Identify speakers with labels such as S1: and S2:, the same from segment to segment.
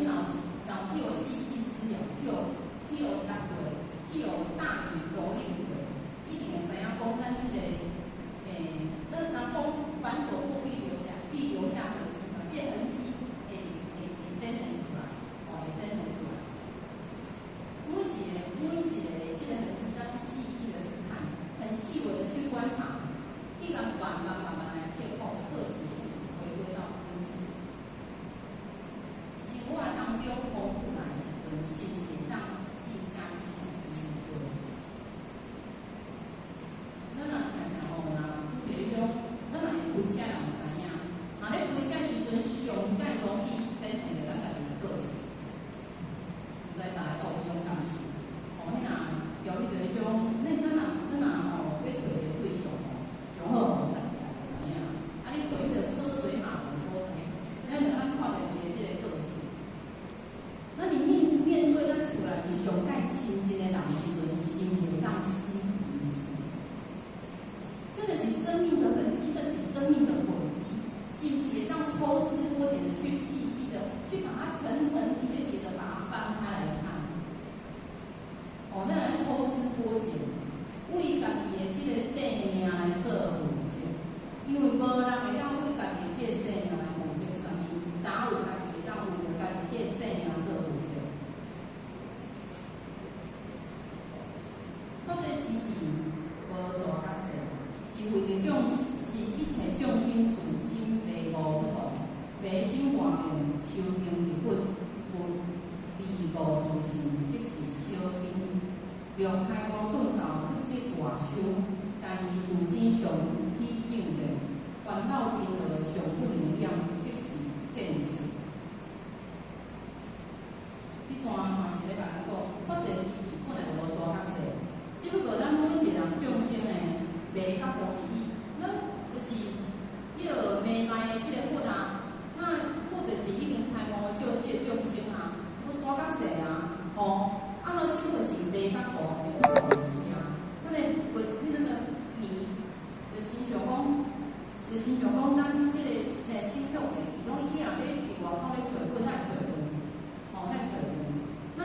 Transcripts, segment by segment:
S1: 心若有去予細細思量，去予答過，去予大雨蹂躪過，一定會知影講咱這個，咱人講反手貨必留下痕跡嘛，這個痕跡會展現出來，哦，會展現出來。每一個這個痕跡，咱攏細細的去看，很細微的去觀察，去共慢慢慢慢來克服，克己復禮，回歸到本性。生活當中豐富來的時陣，是毋是會當靜下心來去面對？咱若常常吼，若拄著彼種，咱若會開車人知影，若咧開車時陣，上蓋容易展現著咱家己的個性。毋知大家敢有這種感受？吼，彼若遭遇著彼種，咱若吼欲揣一個對象吼，上好吼實一下就知影。啊，你揣彼個車水馬龍所在，咱就咱看著伊的這個個性。那你面對咱厝內面上蓋親近的人時陣，是毋是會當心平氣？這個是生命的痕跡，這是生命的軌跡，是毋是會當抽絲剝繭的去細細的去把它層層疊疊的把它翻開來看？哦，咱來抽絲剝繭，為家己的這個生命來做負責，因為無人會當為家己的這個生命來負責啥物，焦有家己會當為著家己這個生命做負責。佛濟之地無大佮細，是為著眾是一切眾生自心迷悟不同，迷心外面修行入佛，無迷悟自性，即是小根。若開悟頓到不執外修，但伊自身尚起正見，煩惱塵勞尚不能染，即是見性。這段嘛是咧共咱講，佛濟之地本來就無大佮細，只不過咱每一個人眾生呢，迷佮無佇伊，咱就是彼個迷內的這個佛啊，那佛就是已經開悟的這個眾生啊，無大佮細啊，吼，啊，咱只不過是迷佮悟的不同而已啊。咱的佛，彼那個迷，就親像講，咱這個心向袂去，講伊若欲佇外口咧揣佛，愛揣佛，吼，愛揣佛。咱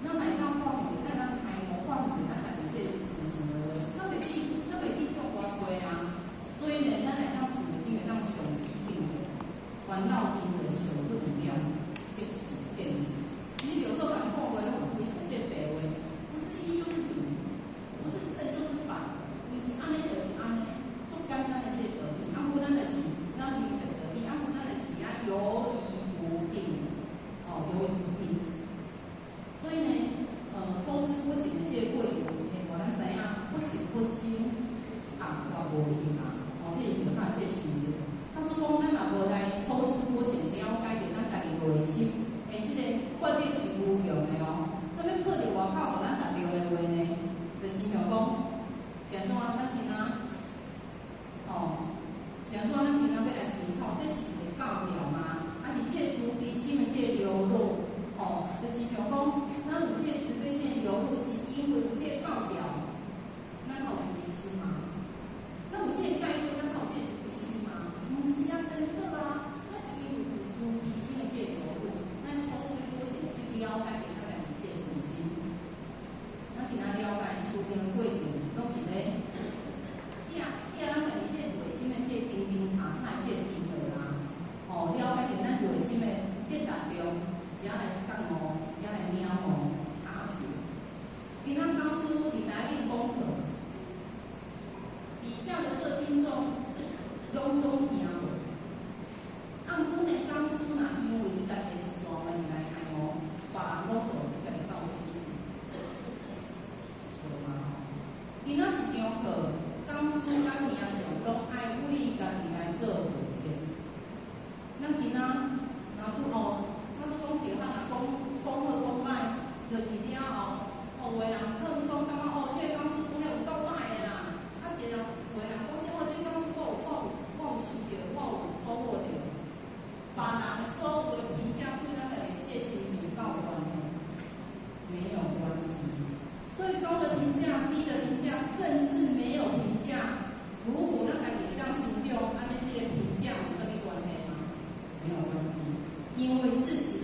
S1: 若會當發現著，咱當開悟發現著咱家己這個自性的話，咱袂去向外揣啊。所以呢，咱會當自心會當上起正見，煩惱塵勞尚不能染，即是見性。其實六祖共講話，非常這白話，不是一就是零，不是正就是反，毋是按呢就是按呢，足簡單的這個道理。啊，毋咱就是咱明白道理，啊，毋咱就是遐猶疑不定，哦，猶疑不定。所以呢，抽絲剝繭的這個過程，會予咱知影不是不心，啊，也無用啊。哦，這是佛法這個心得。假使講咱若無來抽絲剝繭。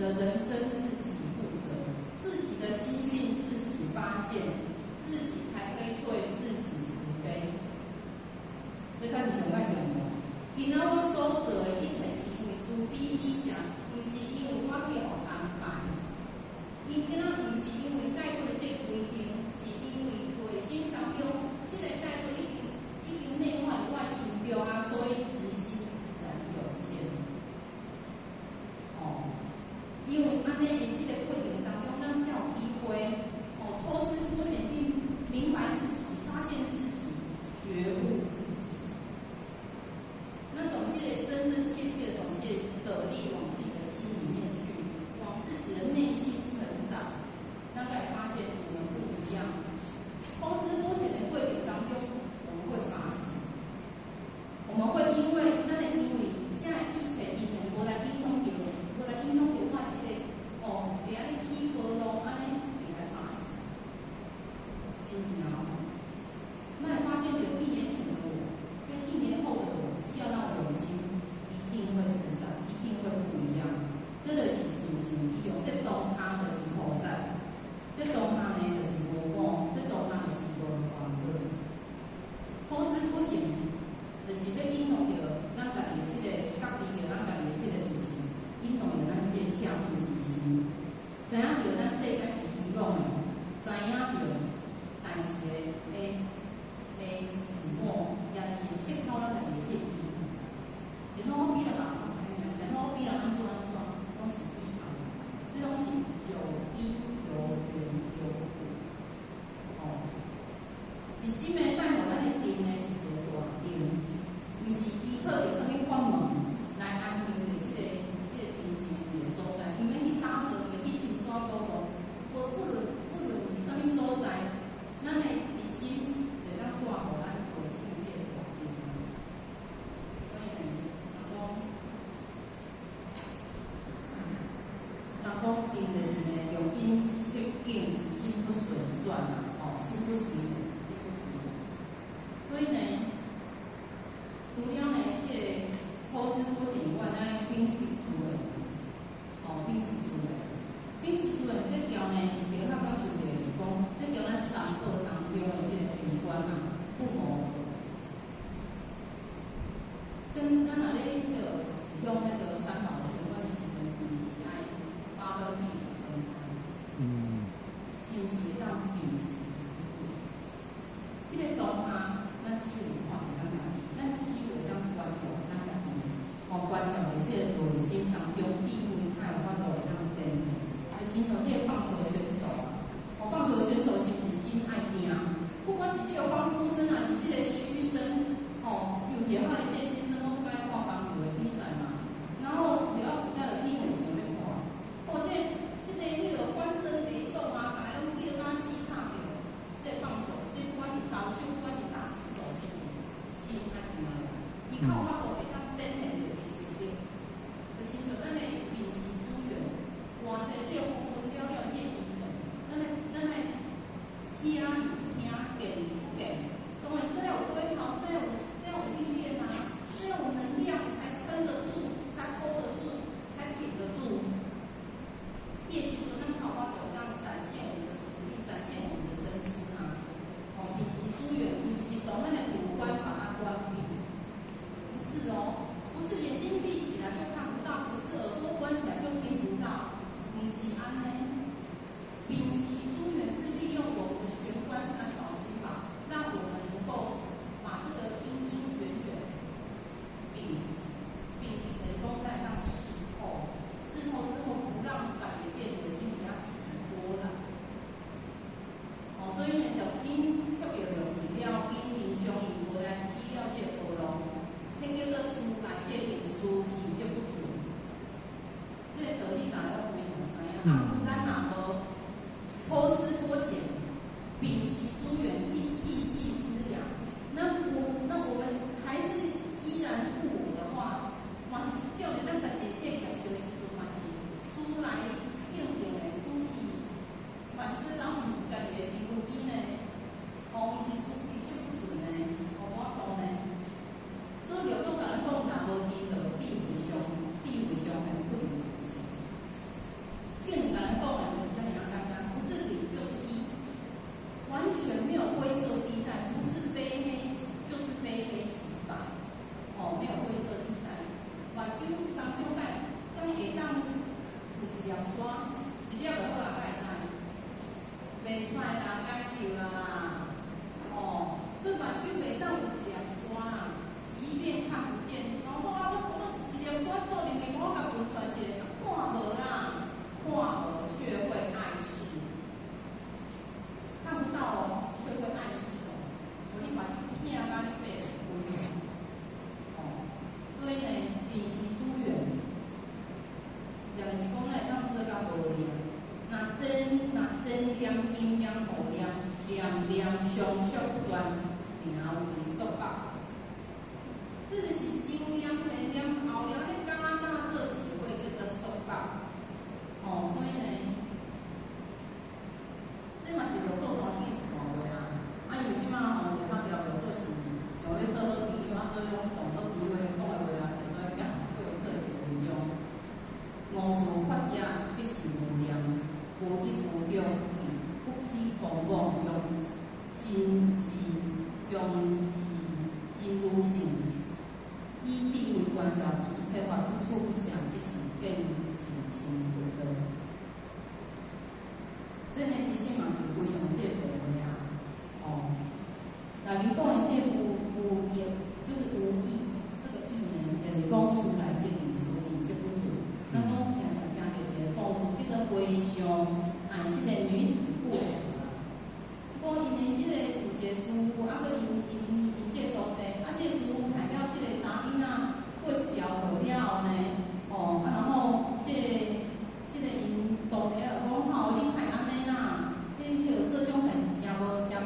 S1: 的人生自己負責，自己的心性自己發現，自己才可以對自己慈悲。這才是上蓋重要。今仔我所做的一切是因為慈悲喜捨，毋是因為我去予安排。伊今仔毋是因為戒律的這個規定，是因為內心當中，這個戒律已經內化佇我心中啊，所以慈心自然湧現。哦，因為按呢，佇這個過程當中，咱才有機會，哦，抽絲剝繭去明白自己，發現自己，覺悟自己。咱懂這個真真切切的懂這個道理，往自己的心裡面去，往自己的內心成長，咱才會發現我們不一樣。抽絲剝繭的過程當中，我們會發現，我們會因為咱會因為這個一切因緣無來影響著，無來影響著我這個哦，袂按呢起波浪按呢，會來發現，真正哦。咱會發現著一年前的我跟一年後的我，只要讓我有心，一定會成長，一定會不一樣。這就是自性起用，這當下就是菩薩，這當下呢就是無我，這當下就是無煩惱。抽絲剝繭，就是欲引動著咱家己的這個覺知著咱家己的這個自性，引動著咱這個赤子之心，知影著咱世間是虛妄的，知影著代誌的始末，也是識透咱家己的這個因。是講我比人人，是講我比人按怎按怎，攏是比較，這攏是有因有緣有果。哦，一心的帶予咱的定呢，是一個大定，毋是依靠著啥物法門來安定佇這個定靜的一個所在，毋免去打坐，毋免去靜坐倒落，無不論佇啥物所在，咱的一心會當帶予咱內心的這個大定。所以呢，人講定就是呢，用因識境，心不隨轉啊，哦，心不隨，心不隨。所以呢，除了呢，這個抽絲剝繭以外，咱屏息諸緣，哦，屏息諸緣，屏息諸緣，這條呢，其實較感受著就是講，這條咱三寶當中的這個玄關啊，不謀而合。跟咱若咧彼個使用那個三寶玄關的時陣，是毋是愛八分閉兩分開？是毋是會當屏息諸緣？這個當下，咱只有看著咱家己，咱只有會當關照咱家己，哦，關照佇這個內心當中，智慧才有法度會當展現。就親像這個棒球選手啊，哦，棒球選手是毋是心愛定？不管是這個歡呼聲，還是這個噓聲，哦，因為學校的這個新生攏足佮意看棒球的比賽嘛，然後學校大家就去現場咧看，哦，這個彼個歡聲雷動啊，大家攏叫甲氣炸掉。這個棒球，這不管是投手，不管是打擊手，是毋是心愛定落來？伊較有法度會當展現著伊實力。就親像咱的屏息諸緣，偌濟這個紛紛了了這個因緣，咱的聽與聽，見與不見，當然這要有規劃，這要有歷練啊，這要有能量才撐得住，才 hold 得住，才挺得住。彼時陣，咱較有法度會當展現我們的實力，展現我們的真心啊！哦，屏息諸緣，毋是當咱的五官把它關閉，不是哦，不是眼睛閉起來就看不到，不是耳朵關起來就聽不到，毋是按呢。屏息諸緣是利用我們的玄關三寶心法，讓我們能夠把這個因因緣緣屏息，屏息的功在當識透，識透之後不讓家己這個內心比較起波瀾。哦，所以呢，就緊觸著六氣了，緊冥相應無來起了這個波浪，彼叫做思來這定，思去則不存。這個道理大家攏非常知影。啊，咱若無抽絲剝繭，屏息諸緣去細細思量，那我們還是依然故我的話，嘛是照咧咱家己這個業燒的時陣，嘛是思來應應的思去，嘛是閣當厝家己的身軀邊呢，哦，毋是思去則不存呢，哦，無法度呢。所以六祖共咱講，若無定，就定無相，定無相現不離自性。當中敢會當有一粒沙，一粒就好啊，敢會使？袂使啦，解救啦！哦，所以目睭袂當有一粒沙，即便看不見，然後啊，我一粒沙倒入去，我共聞出來是看無啦，看無卻會礙事，看不到哦，卻會礙事哦，予你目睭疼甲你爬會哦，所以呢，彼時諸緣，也就是講，咱會當做甲無念，若真念今念後念，念念相續不斷，名為束縛。這就是前念、後念、後念，你加加做一伙叫做束縛。哦，所以呢，這嘛是六祖壇經一段話啊。啊，因為這擺吼，就較條六祖是想欲做好朋友，啊，所以攏講好朋友的講的話啊，所以共各位做一個分享。五事法者，即是無念，無一無中去，不起狂妄，用真智，用智真如性，以智為觀照，以一切法不出不想，即是見性成佛道。這呢其實嘛是非常這個話啊，哦，內面講的這個無無意，就是無意，這個意呢，就是講事來則去，事去則不住。咱講聽常聽著一個故事，叫做和尚愛這個女子過河啦。講𪜶的這個有一個師父，啊，閣𪜶這個徒弟，啊，這個師父害了這個查囡仔過一條河了後呢，哦，啊，然後這個𪜶徒弟就講吼，你莫按呢啦，你彼個做這種代誌誠無下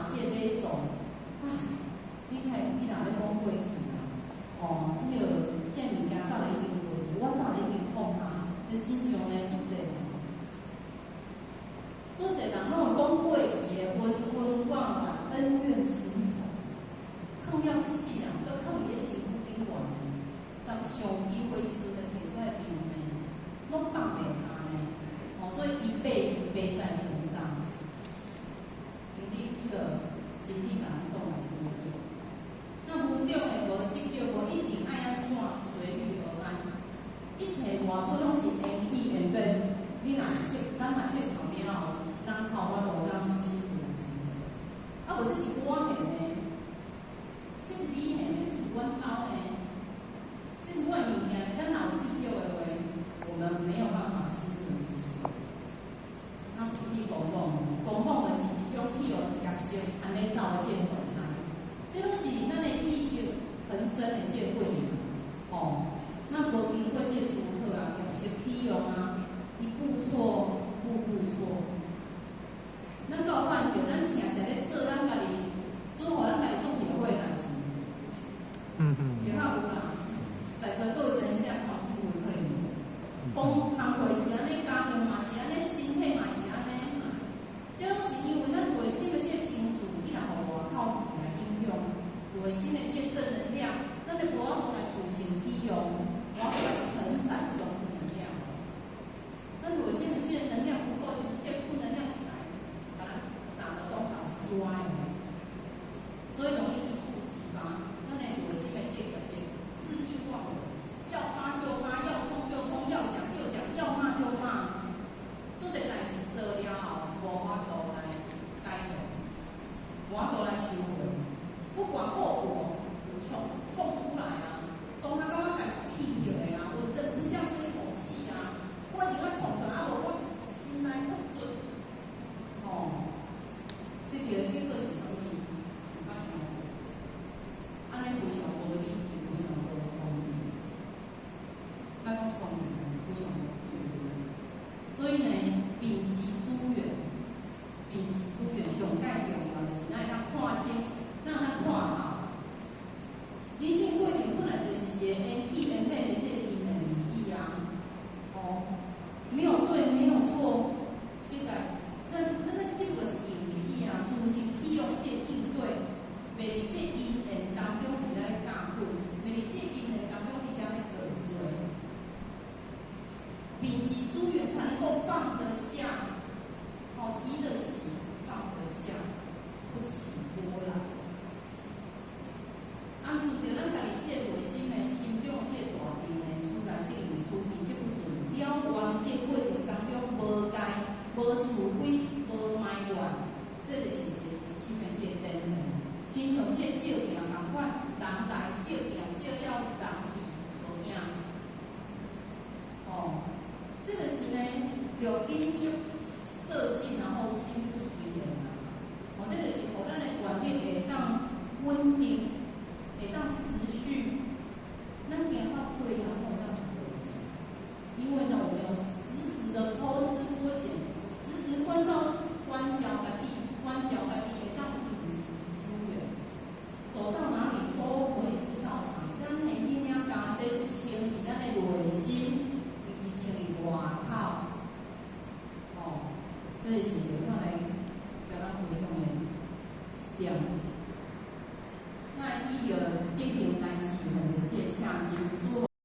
S1: 這個禮數，唉，你看你若欲講過去啦，哦，彼個這物件早就已經過去，我早就已經放下，你親像呢足濟人，足濟人攏會講過去的恩恩怨怨、恩怨情仇，囥了這世人，閣囥佇咧身軀頂懸呢，當上機會時陣就提出來丟呢，攏放袂下呢，哦，所以一輩子背在身上。因你彼個心理共咱講來無用，那無中的無執著，無一定愛按怎隨遇而安，一切外物攏是緣起緣變。你若識，咱若識透了後，咱較有法度當心如止水。啊，無這是我現的，這是你現的，這是阮兜的，這是我的物件。咱若有執著的話，我們沒有辦法心如止水。咱不去狂妄，狂妄就是一種去予業識按呢走的這個狀態。這攏是咱的意識恆生的這個過程。哦，那無經過這個思考啊，業識起用啊，一步錯，步步錯。咱敢有發現著，咱常常咧做咱家己，屬予咱家己足後悔的代誌。對較有啦，在座各位真正看機會可能有。講工課是按呢，家庭嘛是按呢，身體嘛是按呢。這攏是因為咱內心的這個情緒，伊若予外口來影響，內心的這個正能量，咱就無法度來自行起用，無法度來承載這個負能量。咱內心的這個能量不夠時，這個負能量起來，把咱打得東倒西歪的，所以容易一觸即發。咱的內心的這個是恣意妄為，要發就發，要衝就衝，要講就講，要罵就罵。做這代誌做了後，無法度來改變，無法度來收回，不管後果，我衝出來啊！當他感覺家己氣著的啊，我忍不下這一口氣啊！我一定要衝出來，啊無我心內不准。哦，這個結果是啥物？較傷害，按呢非常無理，非常無聰明。莫講聰明，非常無智慧。所以呢，辨時諸緣，辨時諸緣上蓋重要就是咱會當看清，咱會當看透。人生過程本來就是一個緣起緣滅的這個因緣而已啊。哦，沒有對，沒有錯，實在，咱這個是因而已啊，自行起用這個應對，袂佇這因緣當中佇咧教訓，袂佇這因緣當中佇遮咧造罪。彼時諸緣才能夠放得下，哦，提得起，放得下，不起波瀾。啊，自著咱家己這個內心的心中的這個大定的，六根色境，然後心不隨緣啊。哦，這就是予咱的願力會當穩定，會當持續。咱行到對啊，會當是對的。因為呢，我們有時時的抽絲剝繭，時時關照關照家己，關照家己會當秉行諸緣，走到哪裡都可以是道場。咱的耳鳴家說是清佇咱的內心，毋是清佇外口。哦，這是劉太來共咱分享的一點。那以著德行來侍奉著這個赤心，師。